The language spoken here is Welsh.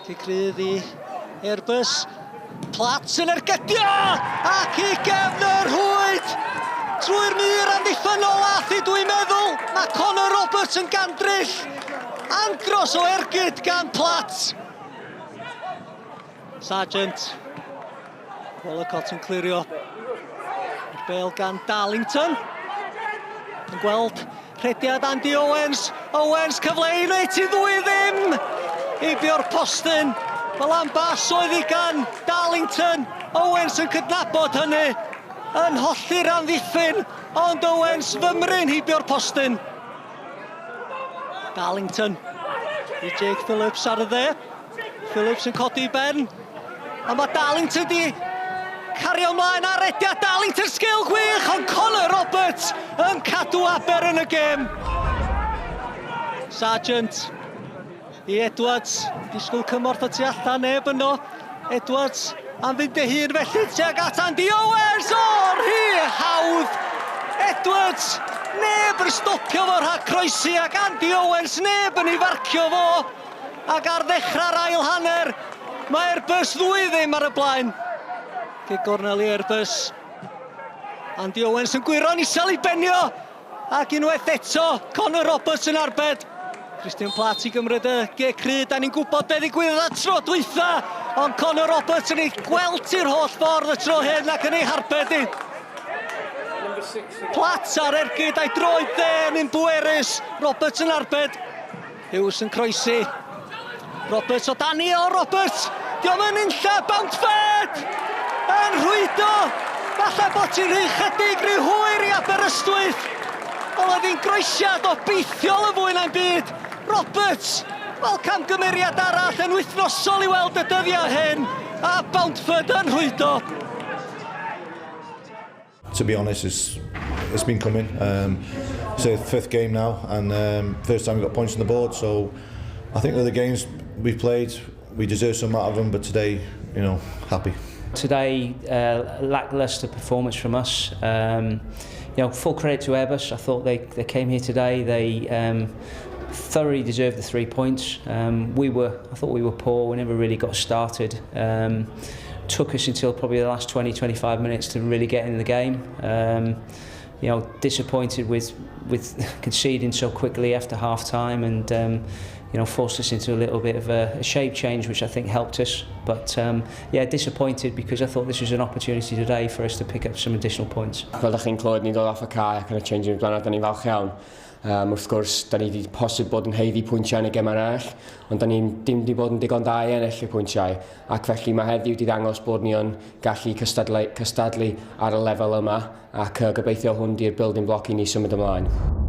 Cic rydd i Airbus. Platt yn ergydio! Ac i gefn y rhwyd! Trwy'r mur amddiffynnol ath i dwi'n meddwl. Mae Connor Roberts yn gandryll. Andros o ergyd gan Platt. Sargent. Wollacott yn clirio. Yr bel gan Darlington. Yn gweld rhediad Andy Owens. Owens cyfle i wneud ti ddwy ddim. Heibio'r postyn. Fel am bas oedd i gan Darlington. Owens yn cydnabod hynny. Yn hollti'r amddiffyn. Ond Owens fymryn heibio'r postyn. Darlington i Jake Phillips ar y dde. Phillips yn codi i ben. A mae Darlington di cario ymlaen ar rediad Darlington sgil gwych, ond Connor Roberts yn cadw Aber yn y gêm. Sargent i Edwards, disgwyl cymorth o tu allan, neb yno. Edwards am fynd ei hun felly tuag at Andy Owens, o, rhy hawdd! Edwards, neb yn stopio fo rhag croesi ac Andy Owens neb yn ei farcio fo. Ac ar ddechrau'r ail hanner, mae Airbus ddwy ddim ar y blaen. Cic gornel i Airbus. Andy Owens yn gwyro'n isel i benio. Ac unwaith eto, Connor Roberts yn arbed. Christian Platt i gymryd y gic rhyd. Da ni'n gwybod beth ddigwyddodd y tro dwytha, ond Connor Roberts yn ei gweld i'r holl ffordd y tro hyn ac yn ei harbed i. Platt ar ergyd a'i droed dde yn un bwerus. Roberts yn arbed. Hughes yn croesi. Roberts o dani o Roberts. Diolch yn unlla, Bountford! Yn rhwydo! Falle bod ti'n rhy chydig rhy hwyr i Aberystwyth. Ond oedd hi'n groesiad obeithiol yn fwy na'n byd. Roberts, fel camgymeriad arall yn wythnosol i weld y dyddiau hyn, a Bountford yn rhwydo. To be honest, it's, it's been coming. Um, it's the fifth game now, and um, first time we got points on the board. So I think the games we've played, we deserve some out of them. But today, you know, happy. Today, uh, lackluster performance from us. Um, you know, full credit to Airbus. I thought they, they came here today. They um, thoroughly deserved the three points. Um, we were, I thought we were poor. We never really got started. Um, took us until probably the last 20, 25 minutes to really get in the game. Um, you know, disappointed with with conceding so quickly after half time and um, you know forced us into a little bit of a, a shape change, which I think helped us. But um, yeah, disappointed because I thought this was an opportunity today for us to pick up some additional points. Fel ydych chi'n clywed, ni'n dod off y cae ac yn y changing room dan, a da ni'n falch iawn. Um, wrth gwrs, da ni wedi posib bod yn heiddi pwyntiau yn y gemau eraill, ond da ni'n dim wedi bod yn digon da i ennill y pwyntiau, ac felly mae heddiw wedi ddangos bod ni yn gallu cystadlu, cystadlu ar y lefel yma, ac uh, gobeithio hwn di'r building block i ni symud ymlaen.